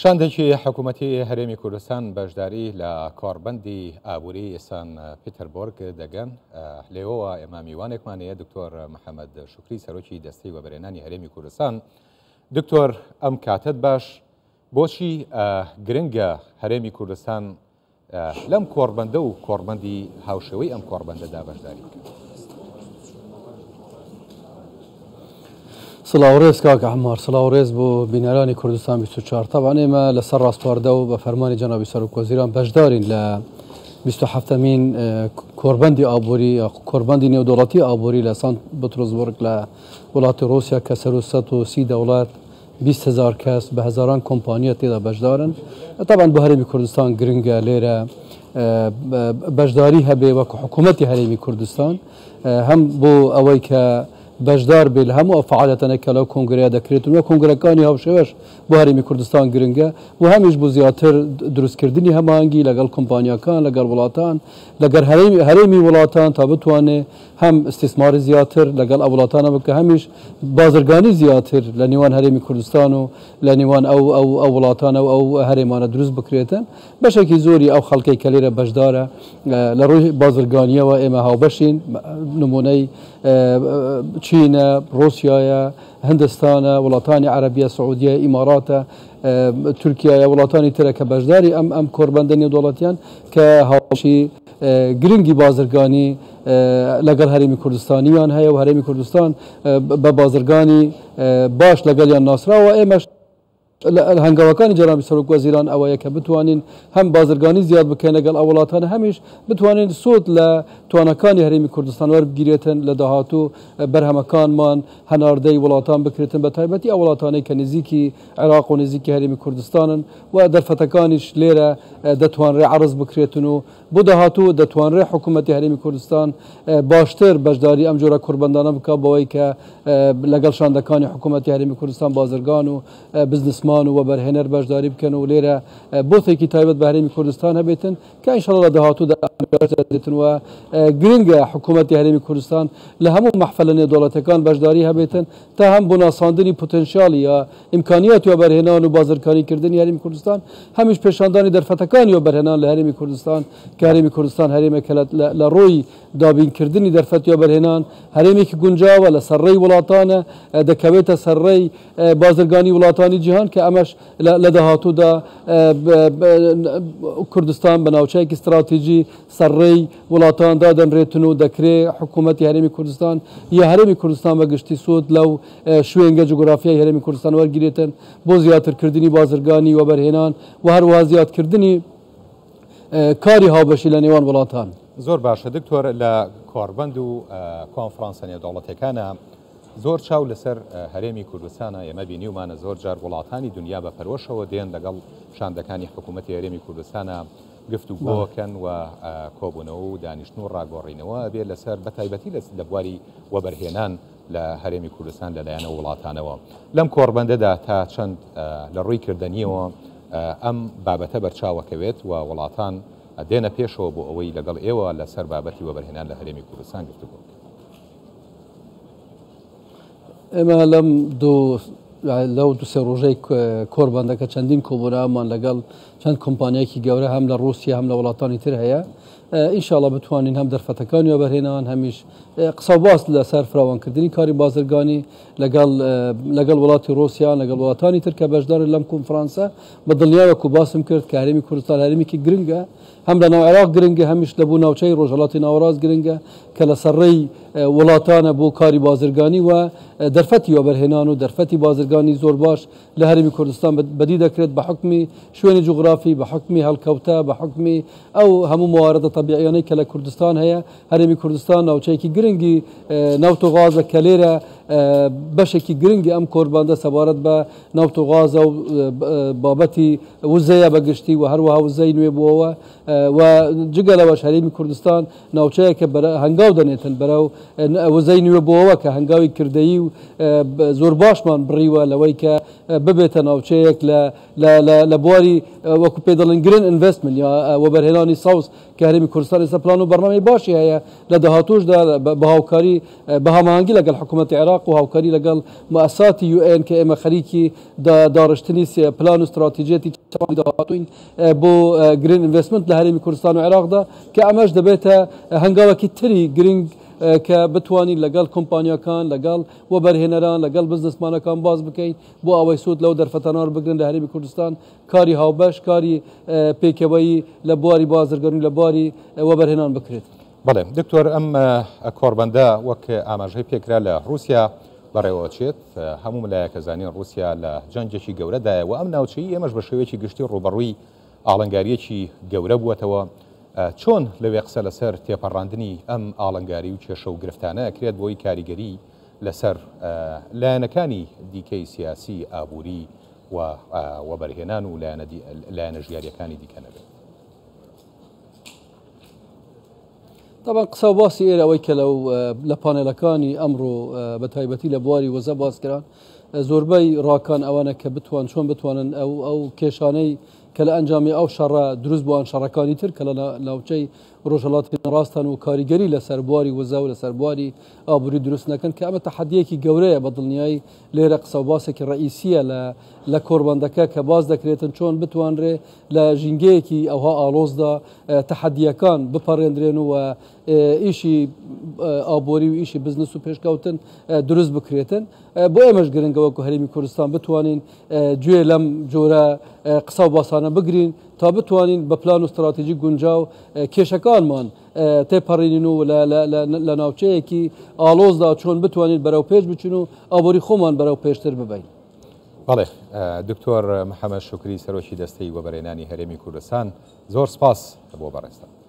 شاندێکی حکوومەتی هەرێمی کوردستان بەشداری لە کۆڕبەندی ئابووری سان پیتەربۆرگ دەگەن. لێوەوە ئێمە میوانێکمان هەیە، دکتۆر محەممەد شوکری، سەرۆکی دەستەی وەبەرهێنانی هەرێمی کوردستان. دکتۆر ئەم کاتەت باش، بۆچی گرنگە هەرێمی کوردستان لەم کۆڕبەندە و کۆڕبەندی هاوشێوەی ئەم کۆڕبەندەدا بەشداری بکات؟ سڵاو ڕێز کاک عەمار، سڵاو ڕێز بۆ بینەرانی کوردستان 24. تەبعەن ئێمە لەسەر ڕاسپاردە و بە فەرمانی جەنابی سەرۆک وەزیران بەشدارین لە 27مین کۆڕبەندی ئابووری کۆڕبەندی نێودەوڵەتی ئابووری لە سانت بترۆزبۆرگ لە وڵاتی ڕووسیا کە سەروو 130 دەوڵەت 20 هەزار کەس بە هەزاران کۆمپانیا تێدا بەشدارن. تەبعەن بۆ هەرێمی کوردستان گرنگە لێرە بەشداری هەبێ وەکو حکوومەتی هەرێمی کوردستان، هەم بۆ ئەوەی کە بەشدار بێ لە هەموو ئەو فعالەتانە کە لەو کۆنگرەیە دەکرێت و کۆنگرەکانی هاوشێوەش بۆ هەرێمی کوردستان گرنگە و هەمیش بۆ زیاتر دروستکردنی هەماهەنگی لەگەڵ کۆمپانیاکان، لەگەڵ وڵاتان، لەگەڵ هەرێمی وڵاتان تا بتوانێ هەم ئیستیسماری زیاتر لەگەڵ ئەو وڵاتانە بکە، هەمیش بازرگانی زیاتر لە نێوان هەرێمی کوردستان و لە نێوان ئەو وڵاتانە و ئەو هەرێمانە دروست بکرێتن. بەشێکی زۆری ئەو خەڵکەی کە لێرە بەشدارە لە ڕووی بازرگانیەوە ئێمە هاوبەشین، نمونەی چینە، ڕوسیایە، هندستانە، وڵاتانی عەرەبیە، سعودیە، ئیماراتە، تورکیایە، وڵاتانی ترە کە بەشداری ئەم کۆڕبەندە نێودەوڵەتیان کە هاوبەشی گرنگی بازرگانی لەگەڵ هەرێمی کوردستانیان هەیە و هەرێمی کوردستان بە بازرگانی باش لەگەڵیان ناسراوە. ئێمەش هەنگاوەکانی جەنابی سەرۆک وەزیران ئەوەیە کە بتوانین هەم بازرگانی زیاد بکەین لەگەڵ ئەو وڵاتانە، هەمیش بتوانین سوود لە توانەکانی هەرێمی کوردستان وەربگیرێتن لە داهاتوو بەرهەمەکانمان هەناردەی وڵاتان بکرێتن، بە تایبەتی ئەو وڵاتانەی کە نزیکی عێراق و نزیکی هەرێمی کوردستانن و دەرفەتەکانیش لێرە دەتوانرێ عەرز بکرێتن و بۆ داهاتوو دەتوانرێ حکوومەتی هەرێمی کوردستان باشتر بەشداری ئەم جۆرە کۆڕبەندانە بکات بەوەی کە لەگەڵ شاندەکانی حکوومەتی هەرێمی کوردستان بازرگان و بزنسمان و وەبەرهێنەر بەشداری بکەن و لێرە بۆتێکی تایبەت بە هەرێمی کوردستان هەبێتن کە ئینشاڵڵا لە داهاتوودا دێتن و گرنگە حکوومەتی هەرێمی کوردستان لە هەموو مەحفەلە نێودەوڵەتەکان بەشداری هەبێتن تا هەم بۆ ناساندنی پتەنسیالی یا ئیمکانیاتی وەبەرهێنان و بازرگانیکردنی هەرێمی کوردستان، هەمیش پێشاندانی دەرفەتەکانی وەبەرهێنان لە هەرێمی کوردستان کە هەرێمی کوردستان هەرێمێکە لە ڕووی دابینکردنی دەرفەتی وەبەرهێنان هەرێمێکی گونجاوە، لەسەر ڕێی وڵاتانە، دەکەوێتە سەر ڕێی بازرگانی وڵاتانی جیهان کە ئەمەش لە داهاتوودا کوردستان بە ناوچەیەکی ستراتیژی سەر ڕێی وڵاتان دادەنرێتن و دەکرێ حکوومەتی هەرێمی کوردستان یا هەرێمی کوردستان بە گشتی سوود لەو شوێنگە جوگرافیای هەرێمی کوردستان وەرگرێتن بۆ زیاترکردنی بازرگانی وەبەرهێنان و هەروەها زیادکردنی کاری هاوبەشی لە نێوان وڵاتان. زۆر باشە دکتۆر، لە کۆڕبەند و کۆنفرانسە نێودەوڵەتیەکانە زۆر چاو لەسەر هەرێمی کوردستانە، ئێمە بینیومانە زۆر جار وڵاتانی دنیا بە پەرۆشەوە دێن لەگەڵ شاندەکانی حکوومەتی هەرێمی کوردستانە گفتوگۆکەن و کۆبوونەوە و دانیشتن و ڕاگۆڕینەوە ئەبێ لەسەر بە تایبەتی لە بواری وەبەرهێنان لە هەرێمی کوردستان لەلایەن ئەو وڵاتانەوە. لەم کۆڕبەندەدا تا چەند لە ڕووی کردەنییەوە ئەم بابەتە بەرچاوەکەوێت و وڵاتان دێنە پێشەوە بۆ ئەوەی لەگەڵ ئێوە لەسەر بابەتی وەبەرهێنان لە هەرێمی کوردستان گفتوگۆ بکەن؟ ئێمە لەم دوو لەو دو سێ ڕۆژەی کۆربەندەکە چەندین کۆبوونەوەمان لەگەڵ چەند کۆمپانیایەکی گەورە هەم لە ڕووسیا هەم لە وڵاتانی تر هەیە. ئینشاڵڵا بتوانین هەم دەرفەتەکانی وەبەرهێنان هەمیش قسە و باس لەسەر فراوانکردنی کاری بازرگانی لەگەڵ وڵاتی ڕووسیا لەگەڵ وڵاتانی تر کە بەشدارن لەم کۆنفرانسە. بە دڵنیاوەکو باسم کرد کە هەرێمی کوردستان هەرێمێکی گرنگە، هەم لە ناو عێراق گرنگە، هەمیش لە بۆ ناوچەی ڕۆژهەڵاتی ناوەڕاست گرنگە کە لەسەر ڕێی وڵاتانە بۆ کاری بازرگانی و دەرفەتی وەبەرهێنان و دەرفەتی بازرگانی زۆر باش لە هەرێمی کوردستان بەدی دەکرێت بە حوکمی شوێنی جوگرافی، بە حوکمی هەڵکەوتە، بە حوکمی ئەو هەموو مواردە تەبیعیانەی کە لە کوردستان هەیە. هەرێمی کوردستان ناوچەیەکی گرنگی نەوت و غازە کە لێرە بەشێکی گرنگی ئەم کۆرباندە سەبارەت بە نەوت و غازە و بابەتی وزەیە بە گشتی و هەروەها وزەی نوێ بووەوە و جگە لەوەش هەرێمی کوردستان ناوچەیەکە هەنگاو دەنێتن بەرەو وزەی نوێ بووەوە کە هەنگاوی کردەیی و زۆر باشمان بڕیوە لەوەی کە ببێتە ناوچەیەک لە بواری وەکو پێ دەڵێن green investment یا وەبەرهێنانی سەوز کە هەرێمی کوردستان ئێستا پلان و بەرنامەی باشی هەیە لە داهاتووشدا بە هاوکاری بە هەماهەنگی لەگەڵ حکوومەتی عێراق و هاوکاری لەگەڵ موئەسساتی UN کە ئێمە خەریکی داڕشتنی پلان و ستراتیجیەتی داهاتووین بۆ green investment لە هەرێمی کوردستان و عێراقدا کە ئەمەش دەبێتە هەنگاوێکی تری گرنگ کە بتوانین لەگەڵ کۆمپانیاکان لەگەڵ وەبەرهێنەران لەگەڵ بزنسمانەکان باس بکەین بۆ ئەوەی سوود لەو دەرفەتانە وەربگرن لە هەرێمی کوردستان کاری هاوبەش کاری پێکەوەیی لە بواری بازرگانی و لە بواری وەبەرهێنان بکرێت. بەڵێ دکتۆر ئەم کۆڕبەندە وەک ئاماژەی پێکرا لە ڕووسیا بەڕێوەچێت، هەموو لایەک ئەزانین ڕووسیا لە جەنگێکی گەورەدایە و ئەم ناوچەی ئێمەش بە شێوەیەکی گشتی ڕووبەڕووی ئاڵنگارییەکی گەورە بووەتەوە، چۆن لەوێ قسە لەسەر تێپەڕاندنی ئەم ئاڵنگاری و کێشە و گرفتانە ئەکرێت بۆی کاریگەری لەسەر لایەنەکانی دیکەی سیاسی، ئابووری و وەبەرهێنان و لایەنە ژیارییەکانی دیکە نەبێت؟ تەبعەن قسە و باسی ئێرە ئەوەی کە لەو لە پانێلەکانی ئەمڕۆ بە تایبەتی لە بواری وزە باس کران زۆربەی ڕاکان ئەوانە کە بتوان چۆن بتوانن ئەو ئەو کێشانەی کە لە ئەنجامی ئەو شەڕە دروست بووان شەڕەکانی تر کە لە ناوچەی ڕۆژهەڵاتی ناوەڕاستن و کاریگەری لەسەر بواری وزە و لەسەر بواری ئابووری دروست نەکەن کە ئەمە تەحەدیەکی گەورەیە بە دڵنیایی لێرە قسە و باسێکی ڕئیسیە لە لە کۆڕبەندەکە کە باس دەکرێتن چۆن بتوانرێ لە ژینگەیەکی ئەوها ئاڵۆزدا تەحەدیەکان بپەڕێندرێن و ئیشی ئابووری و ئیشی بزنس و پێشکەوتن دروست بکرێتن بۆ ئێمەش گرنگە وەکو هەرێمی کوردستان بتوانین گوێ لەم جۆرە قسە و باسانە بگرین تا بتوانین بە پلان و ستراتیژی گونجاو کێشەکانمان تێپەڕینین و لە ناوچەیەکی ئاڵۆزدا چۆن بتوانین بەرەو پێش بچین و ئابووری خۆمان بەرەو پێشتر ببەین. بەڵێ دکتۆر محەمەد شوکری سەرۆکی دەستەی وەبەرهێنانی هەرێمی کوردستان زۆر سپاس بۆ بەڕێزتان.